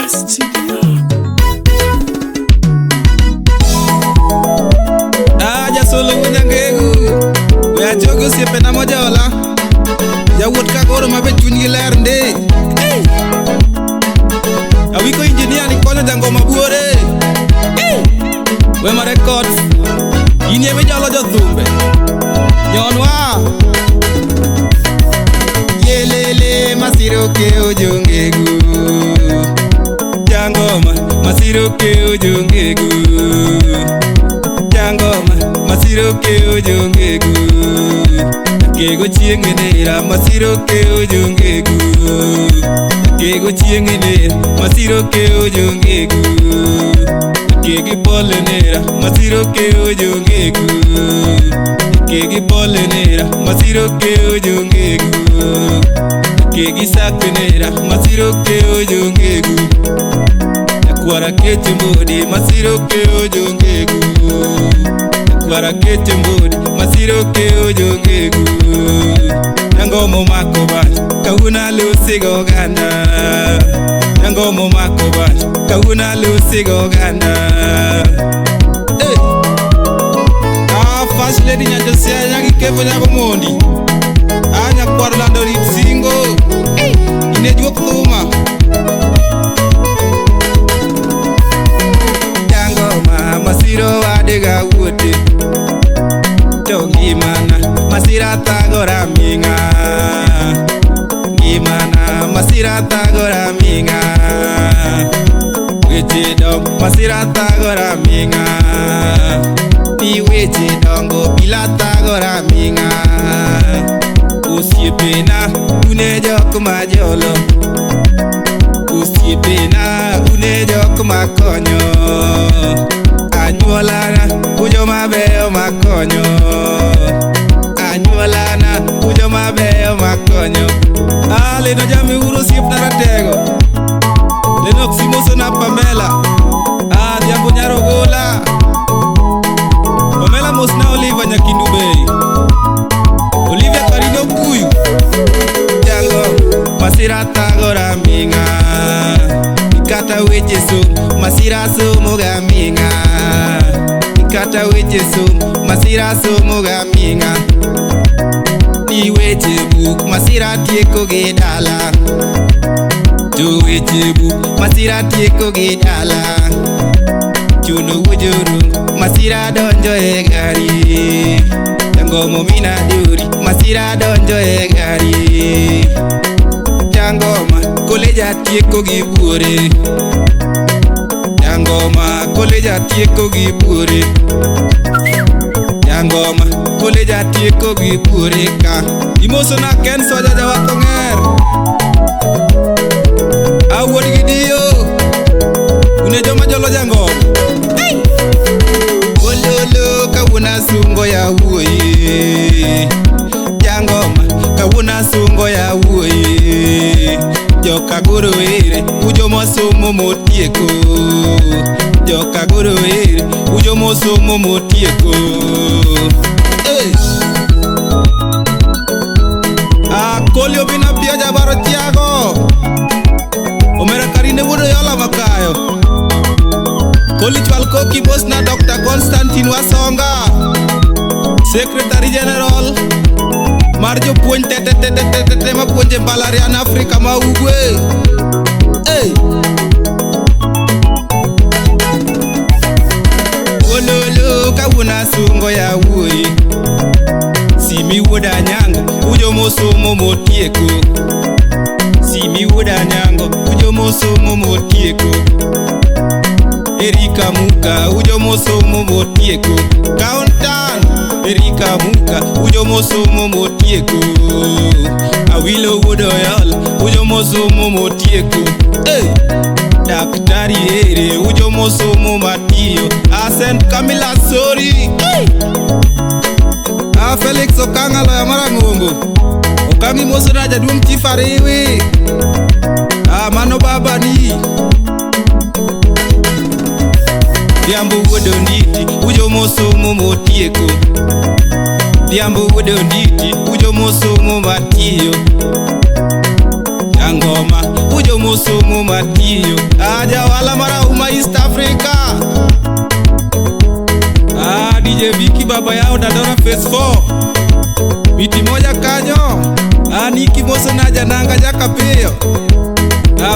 Studio. Ah, jasolo wuod Nyangegu. We ajogi osiepena mojola. Jawuot kagoro ma be chunygi ler ndi. Awiko injinia ni konyo jangoma buore. Wema Records. In ema ijolo jothumbe. Nyonwa. Yelele masiro keo jongegu. Jangoma masiro keo jongegu. Jangoma masiro keo jongegu. Kego chieng' nera masiro keo jongegu. Kego chieng' nera masiro keo jongegu. Kegi pole nera masiro keo jongegu. Kegi pole nera masiro keo jongegu. Kegi sak nera masiro keo jongegu. Nyakwara kecho mbodi masiro keo jongegu. Nyakwara kecho mbodi masiro keo jongegu. Nyangomo mako bach kawuono alusi go oganda. Nyangomo mako bach kawuono alusi go oganda. Hey! Ah, First Lady Nyajosia nyagi kepo nyago mondi. Ah, nyakwar lando rit singo. Ine juok thuma. Jangoma masiro wadega wuote. To ngimana masira thagora ming'a. Ngimana masira thagora ming'a. Weche dong masira thagora ming'a. Ni weche dongo bila thagora ming'a. Osiepena une jok majolo. Osiepena une jok makonyo. Anyuolana ujo mabeyo makonyo. Anyuolana ujo mabeyo makonyo. Ah, leno jami uro osiepna ratego. Lennox imoso na Pamela. Ah, Adhiambo Nyarogola. Pamela mosna Oliver Nyakindu Bay. Olivia Karino Kuyu. Jango masira thagora ming'a. Ikata weche somo masira somo ga ming'a. Ikata weche somo masira somo ga ming'a. Ni weche buk masira tieko gi dala. To weche buk masira tieko gi dala. Chuno wujoru masira donjo e gari. Jangomo mina duri masira donjo e gari. Jangoma koleja tieko gi buore. Jangoma koleja tieko gi buore. Jangoma koleja tieko gi buore ka. Imoso na Ken Soja jawath ong'er. Awuod gi dio. Une joma jolo jangoma. Ololo kawuono asungo ya wuoyi. Jangoma kawuono asungo ya wuoyi. Jokagoro ere ujo mosomo motieko. Jokagoro ere ujo mosomo motieko. Hey! Ah, Kolio bina pia jabaro tiago. Omera Karine wuod Oyola makayo. Koli chwal koki boss na Dr. Constantine Wasonga. Secretary General mar jopuonj te te te te te te te mapuonje mbalariany Afrika ma Ugwe. Hey! Ololo kawuono asungo ya wuoyi. Simi wuod Anyango ujo mosomo motieko. Simi wuod Anyango ujo mosomo motieko. Erika Muka ujo mosomo motieko. Kauntan Erika Muka ujo mosomo motieko. Awilo wuod Oyola ujo mosomo motieko. Hey! Daktari ere ujo mosomo matiyo. Asen Kamila Sori. Hey! Ah, Felix Okanga loya marang'ongo. Okang' imoso na jaduong' Chief Ariwi. Ah, mano babani. Dhiambo wuod Onditi ujo mosomo motieko. Dhiambo wuod Onditi ujo mosomo matiyo. Jangoma ujo mosomo matiyo. Ajawala marahuma East Africa. DJ Viki baba yao Dandora Phase 4. Miti moja kanyo. Niki moso na jananga jakapiyo.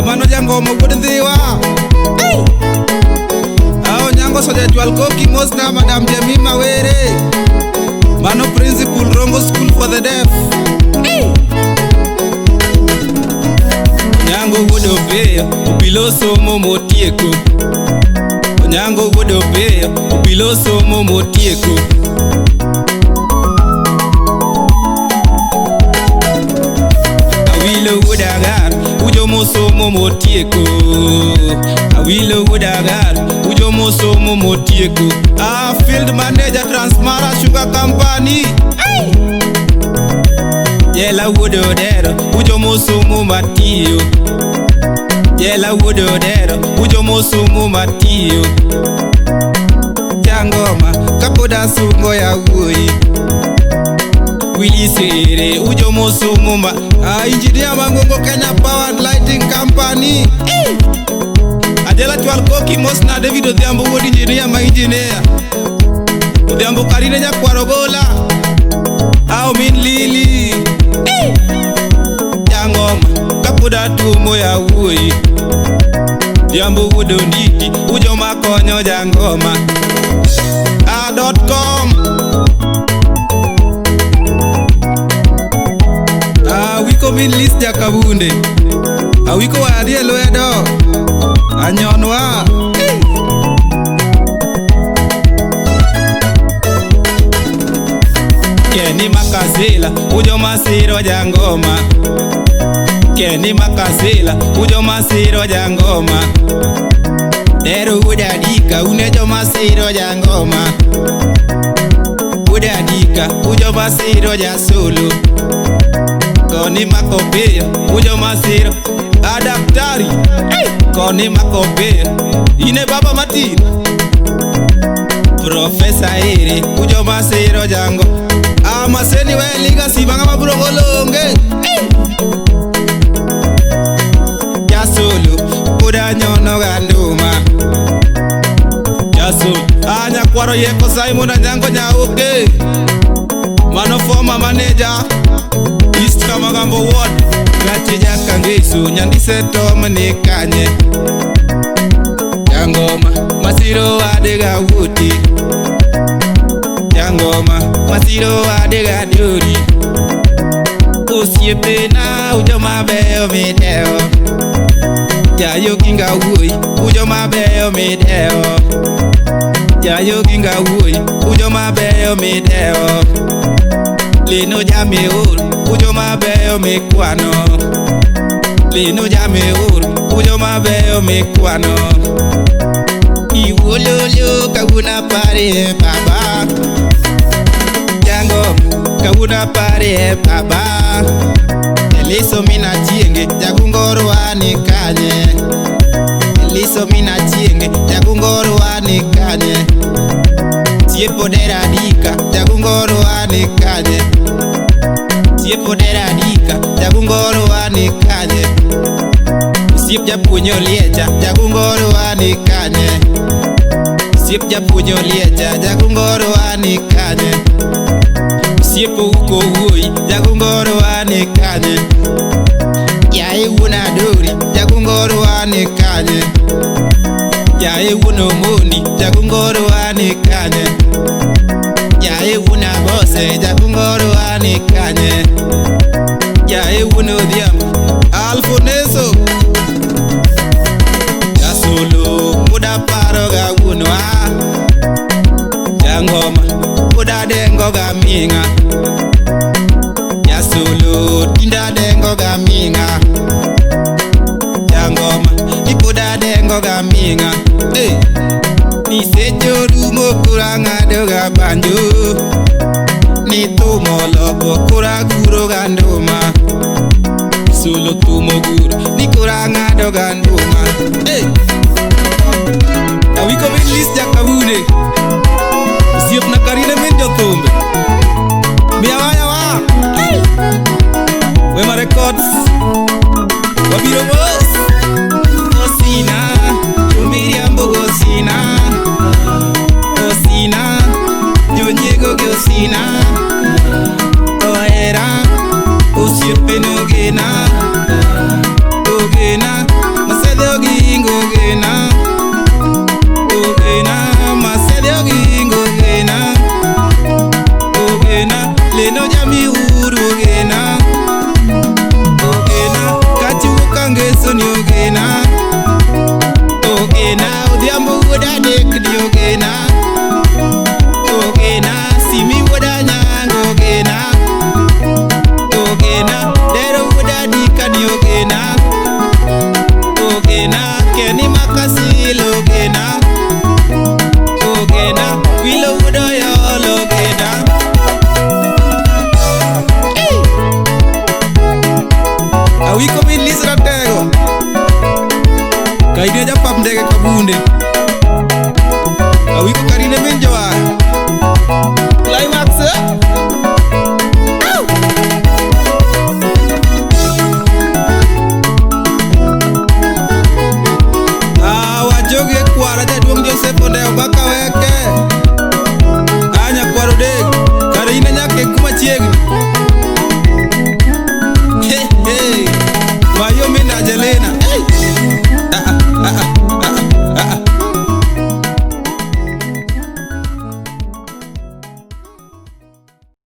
Mano jangoma wuod Ndhiwa. Onyango soja chwal koki mos na Madam Jemima Were. Mano principal Rongo School for the Deaf. Onyango wuod Opiyo, obilo somo motieko. Onyango wuod Opiyo, obilo somo motieko. Awilo wuod Agar, ujo mosomo motieko. Awilo wuod Agar, ujo mosomo motieko. Field manager Transmara Sugar Company. Jela wuod Odero, ujo mosomo matiyo. Jela wuod Odero, ujo mosomo matiyo. Jangoma kapod asungo ya wuoyi. Willy Sere, ujo mosomo ma. Engineer Mangongo Kenya Power and Lighting Company. Ajela chwal koki mos na David Odhiambo wuod engineer ma engineer. Odhiambo Karine nyakwar Ogola. Ao min Lili. Jangoma kapod atuomo ya wuoyi. Odhiambo wuod Onditi, ujo makonyo jangoma. A.com. Awiko min list jakabunde. Awiko wadhi e lwedo. Anyonwa. Keni Makasila, ujo masiro jangoma. Keni Makasila, ujo masiro jangoma. Dero wuod Adika, une joma siro jangoma. Wuod Adika, ujo masiro jasolo. Koni Makopiyo, ujo masiro. Adaktari, koni Makopiyo, ine baba matin. Profesa ere, ujo masiro jango. Amaseni we liga sibanga maburo golonge. Jasolo, kuda nyono ganduma. Jasolo, anyakwaro yeko Simon Anyango Nyaoke. Mano former manager East Kamagambo Ward. Gachi jakangesu nyandise tom ni kanye. Jangoma masiro adega wuti. Jangoma masiro adega dori. Osiepena ujo mabeyo midewo. Jayo ginga wuoyi ujo mabeyo midewo. Jayo ginga wuoyi ujo mabeyo midewo. Lino jamiur ujo mabeyo mikwano. Lino jamiur ujo mabeyo mikwano. Iwololo kawuna pare baba. Jango kawuna pare baba. Eliso mina chienge jagungoro ani kanye. Eliso mina chienge jagungoro ani kanye. Tiepo dera dika jagungoro ani kanye. Tiepo dera dika jagungoro ani kanye. Osiep japuonj Oliecha jagungoro ani kanye. Osiep japuonj Oliecha jagungoro ani kanye. Osiep Ouko wuoyi jagungoro ani kanye. Yaye wuon Adori jagungoro ani kanye. Yaye wuon Omondi jagungoro ani kanye. Yaye wuon Abose jagungoro ani kanye. Yaye wuon Odhiambo Alfoneso. Jasolo muda paro ga wuonwa. Jangoma muda dengo ga minga. Jasolo tinda dengo ga minga. Jangoma ipoda dengo ga minga. Ni secho rumo kura ng'ado ga banjo. Ni tumo loko kura guro ga nduma. Solo tumo guro ni kura ng'ado ga nduma. Awiko min list jakabune. Osiepna Karine min jothumbe. Miya waya wa. Wema Records. Biro mos. Osina, jomiriambo gosina. Osina, jonyiego gi osina. Ohera, osiepe nogena. Ogena, masedhe ogingo ogena. Ogena, masedhe ogingo ogena. Ogena, leno jamiuru ogena. Ogena, kachiwo kangeso ni ogena. Ogena, odhiambo wuod adek ni ogena. Ogena, simi wuod anyango ogena. Ogena, dero wuod adika ni ogena. Ogena, keni makasil ogena. Ogena, wilo wuod oyol ogena. Awiko min Liz Ratego. Kaine japap ndege kabunde. Awiko karine min jowar. Climax eh? Au! Ah, wajoge kwara jaduong' Joseph Ondewo Bakaweke. Anya kwaro dek, kare in e nyake machiegni. Hey, hey. Mayo min Angelina. Hey.